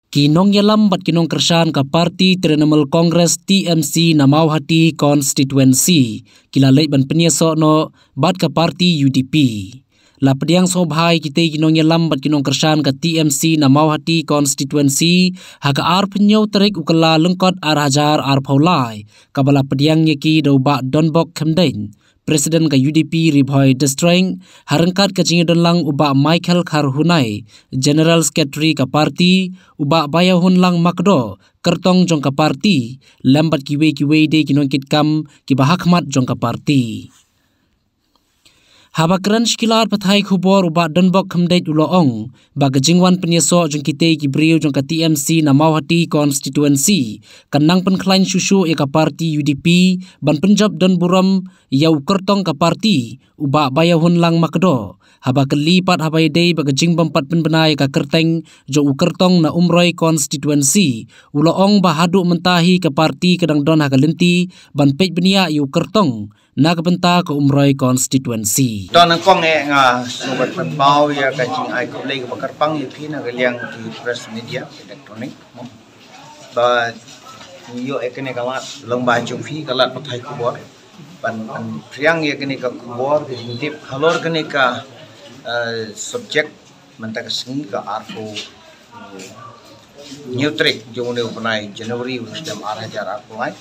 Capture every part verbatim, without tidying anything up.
Ki nongïalam bad ki nongkyrshan ka party Trinamool Congress T M C na Mawhati Constituency ki la leit ban pynïasoh noh bad ka party U D P. La pdiang sngewbha ïa kitei ki nongïalam bad ki nongkyrshan ka T M C na Mawhati Constituency ha ka arphew hynñiew tarik u Kyllalyngkot ar hajar arphew lai, kaba la pdiang ïa ki da u Bah Donbok Khymdeit, President ka U D P Ri Bhoi District, ha ryngkat ka jingïadon lang u Bah Michael Kharhunai, General Secretary ka party, u Bah Baiahunlang Makdoh, kyrtong jong ka party, lem bad kiwei kiwei de ki nongkitkam kiba ha khmat jong ka party. Haba kren sha ki lad pathai khubor, u Bah Donbok Khymdeit u la ong ba ka jingwan pynïasoh jong kitei ki briew jong ka T M C na Mawhati Constituency kan nang pynkhlaiñ shuh shuh ïa ka party U D P ban pynjop don burom ïa u kyrtong ka party, u Bah Baiahunlang Makdoh. Haba kylli pat haba ïadei bad ka jingbym pat pynbna ïa ka kyrteng jong u kyrtong na Umroi Constituency, u la ong ba haduh mynta hi ka party ka dang don ha ka lynti ban peit bniah ïa u kyrtong na ka bynta ka Umroi Constituency. To nyngkong eh nga sngewbha ban pynpaw ïa ka jingai khublei kaba kyrpang ïa phi na ka liang ki press media electronic, mo. Ba ngi ïoh ïa kane ka lad lyngba jong phi, ka lad pathai khubor, ban pynphriang ïa kane ka khubor, ka jingtip halor kane ka, eh, subject mynta ka sngi, ka arphew hynñiew tarik jong une u bnai January, u snem ar hajar arphew lai.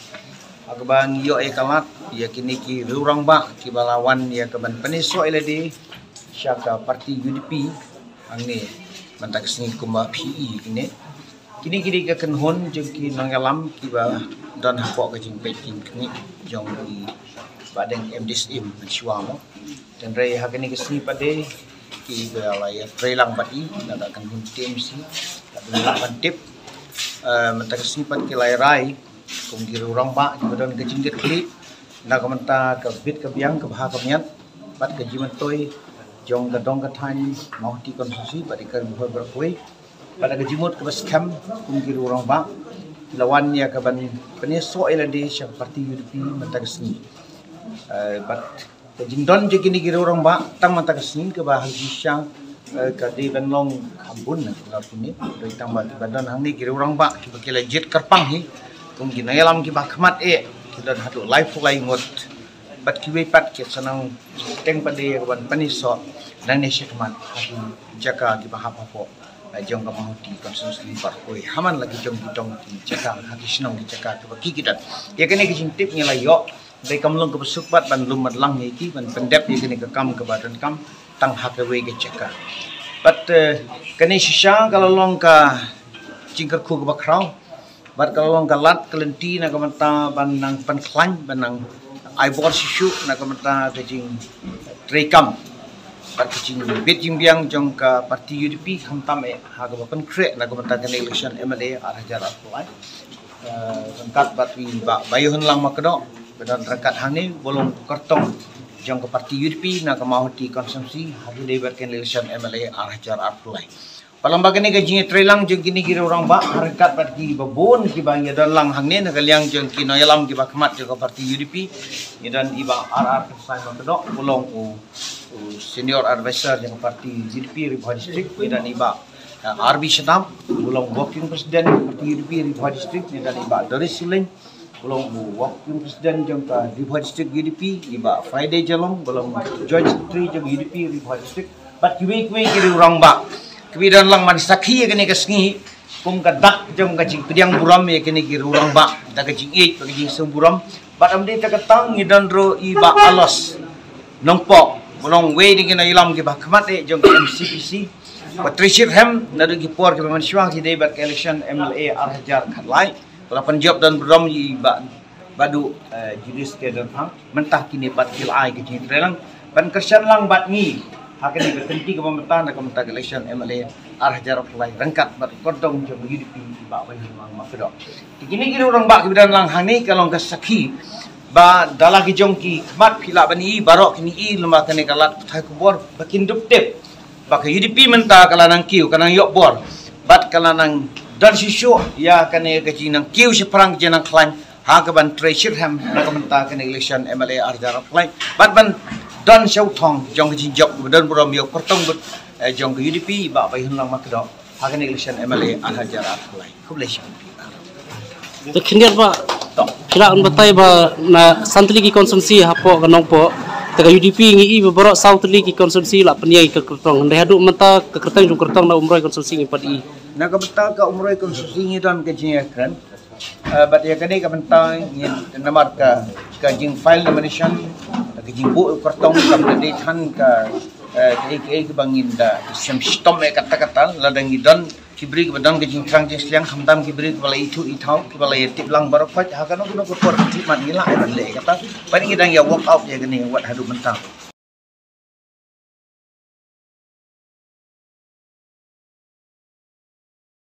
Ha kaba ngi ïoh ïa ka lad ïa kine ki rangbah kiba la wan ïa ka ban pynïasoh ïa lade sha ka party U D P hangne mynta ka sngi, kumba phi i kine. Kine ki dei ka kynhun jong ki nongïalam kiba don hapoh ka jingpeit jingkhniah jong i Bah Deng M D C M mynshuwa, mo. Hynrei ha kane ka sngi pat de kiba la ïatreilang bad i na ka kynhun T M C, ka bynlap ban tip. Eh, mynta ka sngi pat ki la rai kum ki rangbah kiba don ka jingkitkhlieh na ka bynta ka bit ka biang, ka bha ka miat bad ka jingmyntoi jong ka dong ka thaiñ Mawhati Constituency bad i Ri Bhoi baroh kawei. Bad ka jingmut kaba skhem kum ki rangbah ki la wan ïa ka ban pynïasoh ïa lade sha ka party U D P mynta ka sngi. Eh, bad ka jingdon jong kine ki rangbah tang mynta ka sngi kaba ha shisha, eh, ka dei ban long kham bun na ka lad kine. Dei tang ba kiba don hangne ki rangbah kiba ki la jied kyrpang hi kum ki nongïalam kiba khmat eh, ki don haduh laiphew lai ngut. Bad kiwei pat ki sa nang teng pat de ïa ka ban pynïasoh nangne shakhmat ha ki jaka kiba hap hapoh, eh, jong ka Mawhati Constituency baroh kawei, ha man la ki jong ki dong ki jaka, ha ki shnong ki jaka kiba ki ki don. Ïa kane ka jingtip ngi la ïoh, dei kam long kaba suk pat ban lum bad lang ïa ki ban pyndep ïa kane ka kam kaba donkam tang ha kawei ka jaka. Bad, eh, kane shisha ka la long ka jingkyrkhu kaba khraw bad ka la long ka lad ka lynti na ka bynta ban nang pynkhlaiñ, ban nang ai bor shuh shuh na ka bynta ka jingtreikam bad ka jingbit jingbiang jong ka party U D P, khamtam eh ha kaba pynkhreh na ka bynta kane election M L A ar hajar arphew lai. Eh, ryngkat bad i Bah Baiahunlang Makdoh, ba don ryngkat hangne, ba long u kyrtong jong ka party U D P na ka Mawhati Constituency ha kane bad kane election M L A ar hajar arphew lai. Bad lyngba kane ka jingïatreilang jong kine ki rangbah ryngkat bad kiba bun kiba ngi don lang hangne na ka liang jong ki nongïalam kiba khmat jong ka party U D P, ngi don i Bah R R Khyrsai Makdoh, ba long u, u senior advisor jong ka party U D P Ri Bhoi District, ngi don i Bah, eh, R B Shadap, ba long working president jong ka party U D P Ri Bhoi District, ngi don i Bah Doris Suling, ba long u working president jong ka Ri Bhoi District U D P, i Bah Friday Jalong, ba long joint secretary jong U D P Ri Bhoi District, bad kiwei kiwei ki rangbah kiba don lang ban sakhi ïa kane ka sngi kum ka dak jong ka jingpdiang burom ïa kine ki rangbah da ka jingïeit bad ka jingsngewburom. Bad ym dei tang katta, ngi don ruh i Bah Alos Nongpoh, ba long uwei na ki nongïalam kiba khmat eh jong ka M C P C, ba trei shitrhem naduh ki por kiba mynshuwa ki dei bad ka election M L A ar hajar khatlai. Ba la pynjop don burom ïa i Bah Baduh, eh, Julius K Donphang, mynta kine pat ki la ai ka jingtreilang ban kyrshan lang bad ngi ha kane ka kynti kaba mynta na ka bynta ka election M L A ar hajar arphew lai ryngkat bad u kordong jong ka U D P i Bah Baiahunlang Makdoh. Te kine ki rangbah kiba don lang hangne ka long ka sakhi ba da la ki jong ki khmat phi lah ban i, baroh kin i lyngba kane ka lad pathai khubor ba kin dup tip ba ka U D P mynta ka la nang kiew, ka nang ïoh bor bad ka la nang don shuh shuh ïa kane ka jingnang kiew shaphrang, ka jingnang khlaiñ ha ka ban trei shitrhem na ka bynta kane election M L A ar hajar arphew lai bad ban don sha u thong jong ka jingjop ba don burom ïa u kyrtong bad, eh, jong ka U D P i Bah Baiahunlang Makdoh. Ha kane ka election M L A ar hajar arphew lai. Khublei shibun. Te khyndiat ba phi la batai ba na san tylli ki constituency hapoh ka Nongpoh, te ka U D P ngi i ba baroh saw tylli ki constituency la pynïaid ka kyrtong. Hynrei haduh mynta ka kyrteng jong kyrtong na Umroi constituency ngi pat i. Na ka bynta ka Umroi constituency ngi don ka jingïakren. Bad ïa kane ka bynta ngi namar ka ka jingfile nomination, ka jingbuh kyrtong kam da dei than ka kaei kaei kaba ngin da shem shitom ïa kata kata, lada ngi don ki briew kiba don ka jingthrang jingsliang, khamtam ki briew kiba la ithuh ithaw, kiba la ïatip lang baroh khoit ha kano kano ka por ka khlieh mat ngi lah ïa ban leh ïa kata. Bad ngi dang ïa work out ïa kane wat haduh mynta.